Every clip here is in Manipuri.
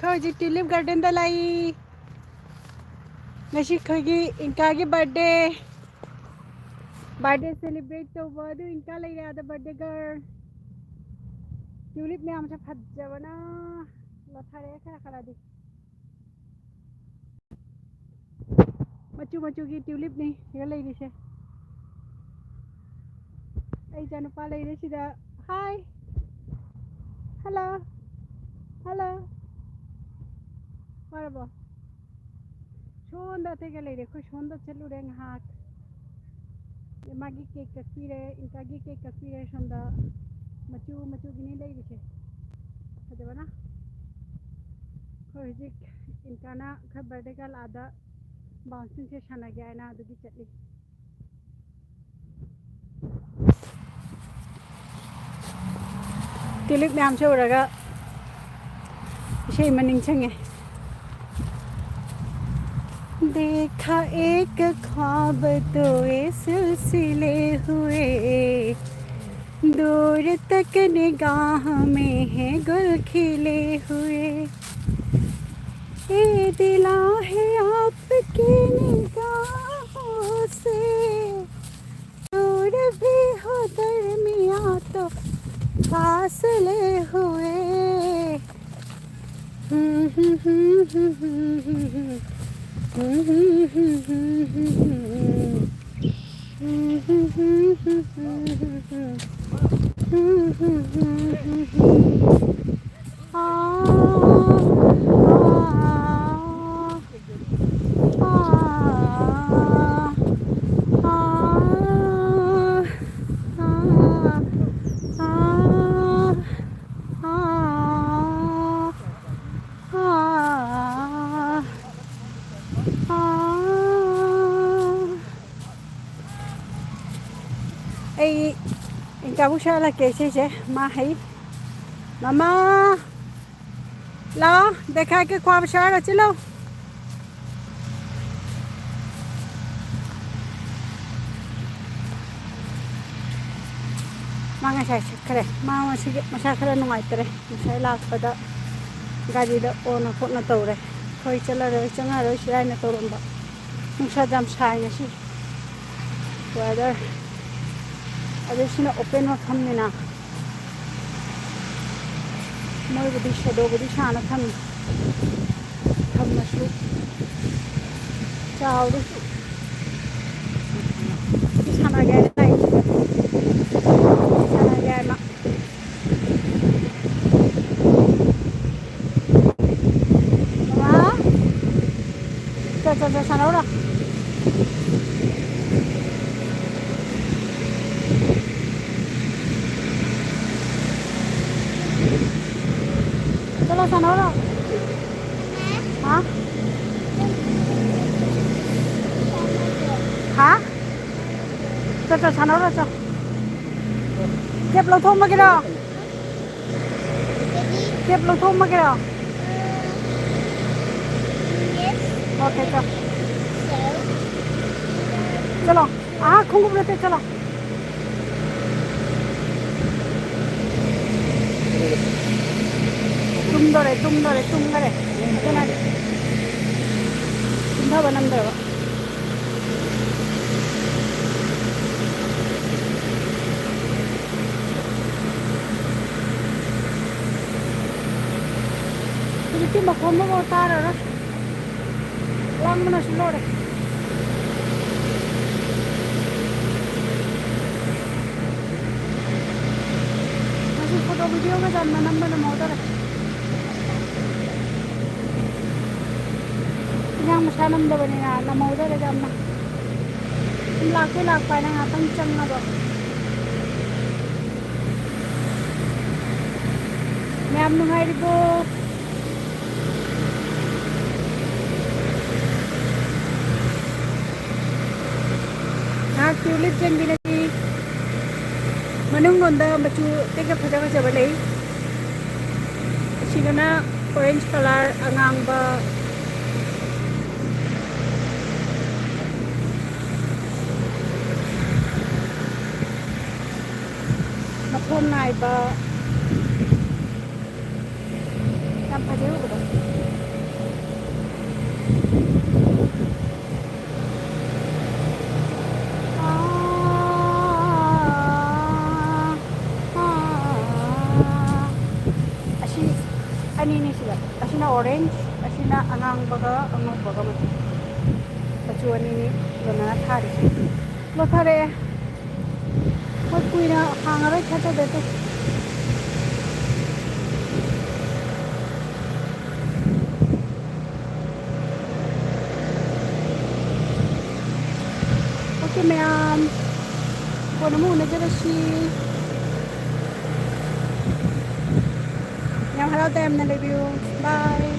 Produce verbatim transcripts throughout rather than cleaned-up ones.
ꯍꯧꯖꯤꯛ ꯇ꯭ꯌꯨꯂꯤꯞ ꯒꯥꯔꯗꯦꯟꯗ ꯂꯩ꯫ ꯉꯁꯤ ꯑꯩꯈꯣꯏꯒꯤ ꯏꯟꯀꯥꯒꯤ ꯕꯥꯔꯗꯦ꯫ ꯕꯥꯔꯗꯦ ꯁꯦꯂꯦꯕ꯭ꯔꯦꯠ ꯇꯧꯕ ꯑꯗꯨ ꯏꯟꯀꯥ ꯂꯩꯔꯦ ꯑꯥꯗ, ꯕꯥꯔꯗꯦ ꯒꯔꯜ꯫ ꯇ꯭ꯌꯨꯂꯤꯞ ꯃꯌꯥꯝꯁꯦ ꯐꯖꯕꯅ ꯂꯣꯠꯊꯔꯛꯑꯦ ꯈꯔ ꯈꯔꯗꯤ꯫ ꯃꯆꯨ ꯃꯆꯨꯒꯤ ꯇ꯭ꯌꯨꯂꯤꯞꯅꯤ ꯁꯤꯗ ꯂꯩꯔꯤꯁꯦ꯫ ꯑꯩ ꯏꯆꯥꯅꯨꯄꯥ ꯂꯩꯔꯦ ꯁꯤꯗ꯫ Hi. Hello. Hello. ꯋꯥꯔꯕꯣ? ꯁꯣꯝꯗ ꯑꯇꯩꯒ ꯂꯩꯔꯦ꯫ ꯑꯩꯈꯣꯏ ꯁꯣꯝꯗ ꯆꯠꯂꯨꯔꯦ ꯉꯥꯏꯍꯥꯛ꯫ ꯃꯥꯒꯤ ꯀꯦꯛ ꯀꯛꯄꯤꯔꯦ, ꯏꯟꯀꯥꯒꯤ ꯀꯦꯛ ꯀꯛꯄꯤꯔꯦ ꯁꯣꯝꯗ꯫ ꯃꯆꯨ ꯃꯆꯨꯒꯤꯅꯤ ꯂꯩꯔꯤꯁꯦ꯫ ꯐꯖꯕꯅ꯫ ꯑꯩꯈꯣꯏ ꯍꯧꯖꯤꯛ ꯏꯟꯀꯥꯅ ꯈꯔ ꯕꯥꯔꯗꯦ ꯒꯔꯜ ꯑꯥꯗ ꯕꯥꯎꯟꯁꯤꯡꯁꯦ ꯁꯥꯟꯅꯒꯦ ꯍꯥꯏꯅ ꯑꯗꯨꯒꯤ ꯆꯠꯂꯤ꯫ ꯇ꯭ꯌꯨꯂꯤꯞ ꯃꯌꯥꯝꯁꯦ ꯎꯔꯒ ꯏꯁꯩ ꯑꯃ ꯅꯤꯡꯁꯤꯡꯉꯦ꯫ देखा एक ख्वाब तो ये सिलसिले हुए, दूर तक निगाह में है गुल खिले हुए। ये दिला है आपकी निगाहों से, दूर भी हो दरमिया तो फासले हुए। ꯑꯩ ꯏꯟꯀꯥꯕꯨ ꯁꯥꯍꯜꯂꯛꯀꯦ ꯏꯁꯩꯁꯦ꯫ ꯃꯥ ꯍꯩ꯫ ꯃꯃꯥ! ꯂꯥꯛꯑꯣ, ꯗꯦꯈꯥꯏ ꯀꯦ ꯈ꯭ꯋꯥꯕ ꯁꯥꯔ ꯆꯤꯜꯂꯣ꯫ ꯃꯥ ꯉꯁꯥꯏ ꯆꯠꯈ꯭ꯔꯦ꯫ ꯃꯥ ꯉꯁꯤꯒꯤ ꯃꯁꯥ ꯈꯔ ꯅꯨꯡꯉꯥꯏꯇ꯭ꯔꯦ꯫ ꯉꯁꯥꯏ ꯂꯥꯛꯄꯗ ꯒꯥꯔꯤꯗ ꯑꯣꯟꯅ ꯈꯣꯠꯅ ꯇꯧꯔꯦ꯫ ꯑꯩꯈꯣꯏ ꯆꯠꯂꯔꯣꯏ, ꯆꯪꯉꯔꯣꯏ ꯁꯤꯔꯥ ꯍꯥꯏꯅ ꯇꯧꯔꯝꯕ꯫ ꯅꯨꯡꯁꯥ ꯌꯥꯝ ꯁꯥꯏ ꯉꯁꯤ꯫ Weather꯫ ꯑꯗꯨ ꯁꯤꯅ open ꯃꯐꯝꯅꯤꯅ ꯃꯣꯏꯕꯨꯗꯤ shadowꯕꯨꯗꯤ ꯁꯥꯅ ꯊꯝꯃꯤ꯫ ꯊꯝꯃꯁꯨ ꯆꯥꯎꯔꯁꯨ꯫ ꯁꯤ ꯁꯥꯟꯅꯒꯦ ꯍꯥꯏꯅ ꯂꯥꯛꯏ꯫ ꯁꯥꯟꯅꯒꯦ ꯍꯥꯏꯅ꯫ ꯃꯃꯥ꯫ ꯆꯣ, ꯆꯣ, ꯆꯣ, ꯁꯥꯟꯅꯧꯔꯣ꯫ ꯆꯠꯂꯣ, ꯁꯥꯟꯅꯧꯔꯣ꯫ ꯍꯥ? ꯍꯥ? ꯆꯣ, ꯆꯣ, ꯁꯥꯟꯅꯧꯔꯣ, ꯆꯣ꯫ Cap ꯂꯧꯊꯣꯛꯑꯝꯃꯒꯦꯔꯣ? Cap ꯂꯧꯊꯣꯛꯑꯝꯃꯒꯦꯔꯣ? Okay, ꯆꯣ꯫ ꯆꯠꯂꯣ꯫ ꯑꯥ, ꯈꯣꯡꯎꯞ ꯅꯠꯇꯦ, ꯆꯠꯂꯣ꯫ ꯇꯨꯝꯗꯣꯔꯦ, ꯇꯨꯝꯗꯣꯔꯦ, ꯇꯨꯝꯈꯔꯦ꯫ ꯑꯗꯨꯅꯅꯦ꯫ ꯇꯨꯝꯊꯕ ꯅꯝꯗ꯭ꯔꯕ꯫ ꯍꯧꯖꯤꯛꯇꯤ ꯃꯈꯣꯟ ꯑꯃꯐꯥꯎ ꯇꯥꯔꯔꯣꯏ꯫ ꯂꯥꯡꯕꯅꯁꯨ ꯂꯣꯏꯔꯦ꯫ ꯉꯁꯤ photo videoꯒ ꯌꯥꯝꯅ ꯅꯝꯕ ꯅꯝꯍꯧꯗꯔꯦ꯫ ꯏꯟꯖꯥꯡ ꯃꯁꯥ ꯅꯝꯗꯕꯅꯤꯅ ꯅꯝꯍꯧꯗꯔꯦ ꯌꯥꯝꯅ꯫ ꯁꯨꯝ ꯂꯥꯛꯄꯩ ꯂꯥꯛꯄ ꯍꯥꯏꯅ ꯉꯥꯛꯇꯪ ꯆꯪꯉꯕ꯫ ꯃꯌꯥꯝ ꯅꯨꯡꯉꯥꯏꯔꯤꯕꯣ? ꯉꯥꯏꯍꯥꯛ tulip ꯌꯦꯡꯃꯤꯟꯅꯁꯤ꯫ ꯃꯅꯨꯡꯂꯣꯝꯗ ꯃꯆꯨ ꯑꯇꯩꯒ ꯐꯖ ꯐꯖꯕ ꯂꯩ꯫ ꯑꯁꯤꯗꯅ orange colour, ꯑꯉꯥꯡꯕ꯫ ꯃꯈꯣꯟ ꯅꯥꯏꯕ꯫ ꯌꯥꯝ ꯐꯖꯩ ꯎꯕꯗꯣ꯫ ꯑꯁꯤ ꯑꯅꯤꯅꯤ ꯁꯤꯗ꯫ ꯑꯁꯤꯅ orange, ꯑꯁꯤꯅ ꯑꯉꯥꯡꯕꯒ ꯑꯉꯧꯕꯒ ꯃꯆꯨ꯫ ꯃꯆꯨ ꯑꯅꯤꯅꯤ ꯂꯣꯅꯥꯅ ꯊꯥꯔꯤꯁꯦ꯫ ꯂꯣ ꯊꯥꯔꯛꯑꯦ꯫ ꯃꯣꯏ ꯀꯨꯏꯅ ꯍꯥꯡꯉꯔꯣꯏ ꯊꯥꯖꯗꯦ ꯑꯗꯨ꯫ ꯑꯣꯀꯦ ꯃꯌꯥꯝ, ꯀꯣꯟꯅ ꯑꯃꯨꯛ ꯎꯅꯖꯔꯁꯤ꯫ ꯌꯥꯝ ꯍꯔꯥꯎ ꯇꯌꯥꯝꯅ ꯂꯩꯕꯤꯌꯨ꯫ Bye꯫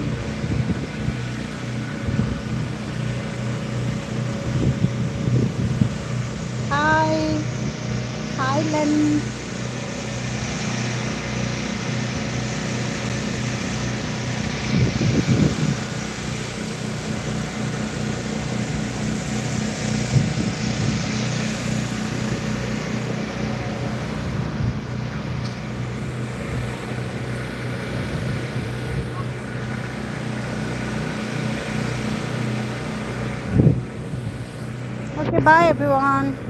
Hi꯫ Hi, Len꯫ Okay, bye everyone.